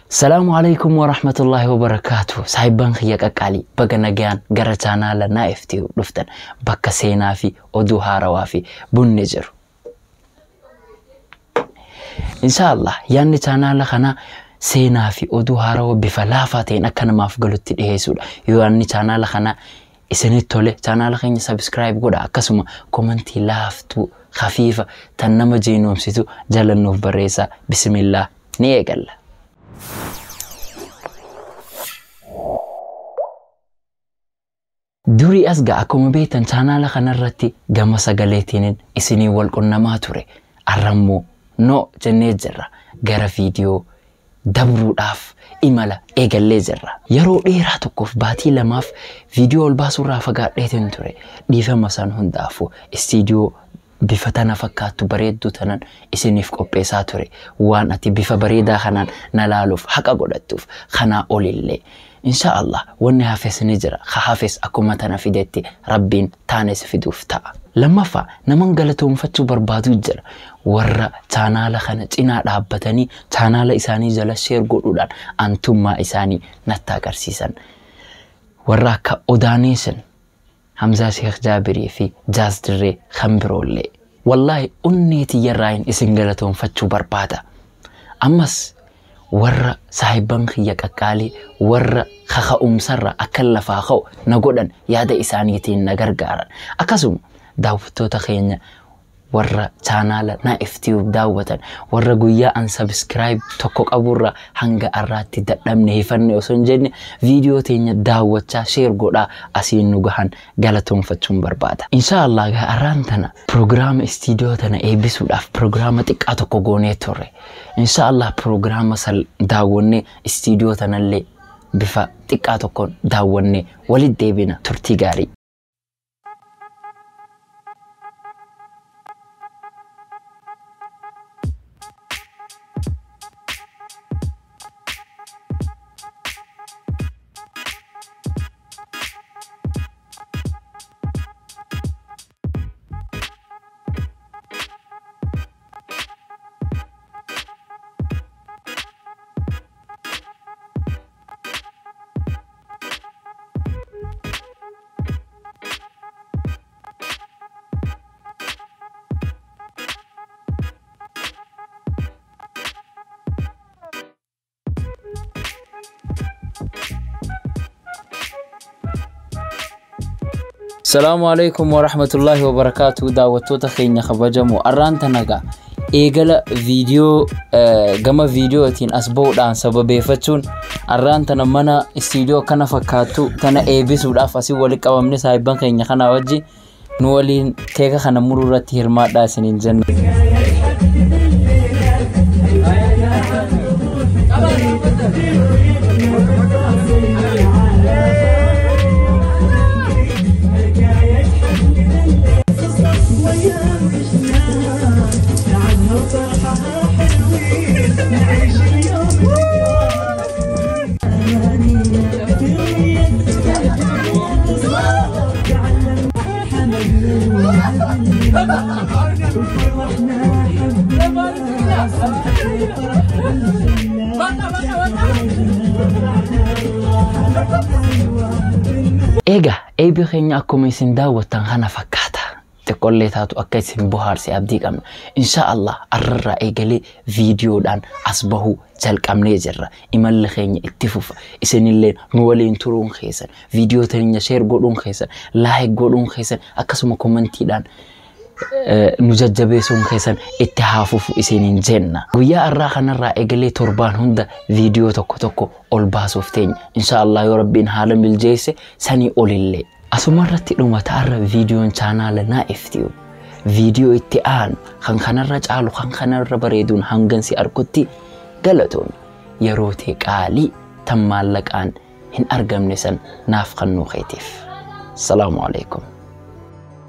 Salaamu alaikum warahmatullahi wabarakaatu. Saahibban kiyya qaqqaalii, baga nagaan gara chaanaala Naa'if Tube dhuftan, bakka seenaa fi oduu haarawaa fi bunni jiru. Inshaallah, yaadni chaanaala kanaa seenaa fi oduu haarawaa bifa laafaa ta'een akka namaaf galutti dhiyeessuudha. Yoo yaadni chaanaala kanaa isinitti tole, chaanaala keenya subscribe godha, akkasuma komantii laaftuu khafiifa tan nama jeenomsitu jalannuuf barreessaa. Bismillah, ni eegalla. Durii as ga'a, akkuma beektan chaanaala kanarratti gama sagaleetiin isinii wal qunnamaa ture. Arrammoo no jennee jirra. Gara viidiyoo dabruudhaaf imala eegallee jirra. Yeroo dheeraa tokkoof, baatii 2f viidiyoo ol baasuurraa fagaadheetiin ture. Dhiifama san hundaafuu, istiidiyoo bifa tana fakkaattu bareedduu tanan isiniif qopheessaa ture. Waan ati bifa bareedaa kanaan na laaluuf haqa godhattuuf kanaa olillee. Insha Allah, wanni hafes ni jira. Ka hafes akkuma tana fidetti Rabbiin taanes fiduuf ta'a. Lammaffaa, naman galatoonfachuu barbaadu jira. Warra chaanaala kana cinaa dhaabbatanii chaanaala isaanii jala share godhuudhaan antummaa isaanii natti agarsiisan. Warra akka Odaaneeshin, Hamzaa Sheekh Jaabirii fi Jaaz Dirree kan biroollee. Wallaahi, onnee tiyyarraayin isin galatoonfachuu barbaada. Ammas warra saahibban kiyya qaqqaalii, warra kaka'umsarra akka lafaa ka'u na godhan, yaada isaaniitiin na gargaaran. Akkasuma daawwattoota keenya warra chaanaala Naa'if Tube daawwatan, warra guyyaa an subscribe tokko qaburra hanga arraatti dadhabne hifanne osoo hin jenne viidiyoo teenya daawwachaa, share godhaa asiin nu gahan galatoonfachuun barbaada. Insha Allah, gaa arraan tana piroogiraama istiidiyoo tana eebbisuudhaaf piroogiraama xiqqaa tokko goonee turre. Insha Allah, piroogiraama san daawwannee istiidiyoo tanallee bifa xiqqaa tokkoon daawwannee walitti deebina. Turtii gaarii. Salaamu alaikum warahmatullahi wabarakaatu. Daawwattoota keenya kabajamoo, arraan tanagaa eegala viidiyoo gama viidiyootiin as ba'uudhaan sababeeffachuun arraan tana mana istiidiyoo kana fakkaattu tana eebbisuudhaaf asii walitti qabamne. Saahibban keenya kana wajji nu waliin keeka kana muruu irratti hirmaadhaa isiniin jenna. Egaa eebbi keenya akkuma isin daawwattan kana fakkaata. Xiqqollee taatu akka isin bohaarse abdii qabna. Insha Allah, arrarraa eegalee viidiyoodhaan as bahuu jalqabnee jirra. Imalli keenya itti fufa. Isinillee nu waliin turuun keessan, viidiyoo teenya share godhuun keessan, like godhuun keessan, akkasuma komantiidhaan nu jajjabeessuun keessan itti haa fufu isiniin jenna. Guyyaa har'aa kanarraa eegalee torbaan hunda viidiyoo tokko tokko ol baasuuf teenya. Insha Allah, yoo Rabbiin haala miljeesse sanii olillee. Asuma irratti dhumata har'a viidiyoon chaanaala Naa'if Tube. Viidiyoo itti aanu kan kanarra caalu, kan kanarra bareeduun hangan si argutti galatoomi. Yeroo ta'e qaalii tan maallaqaan hin argamne san naaf kennuu keetiif. Salaamu alaikum.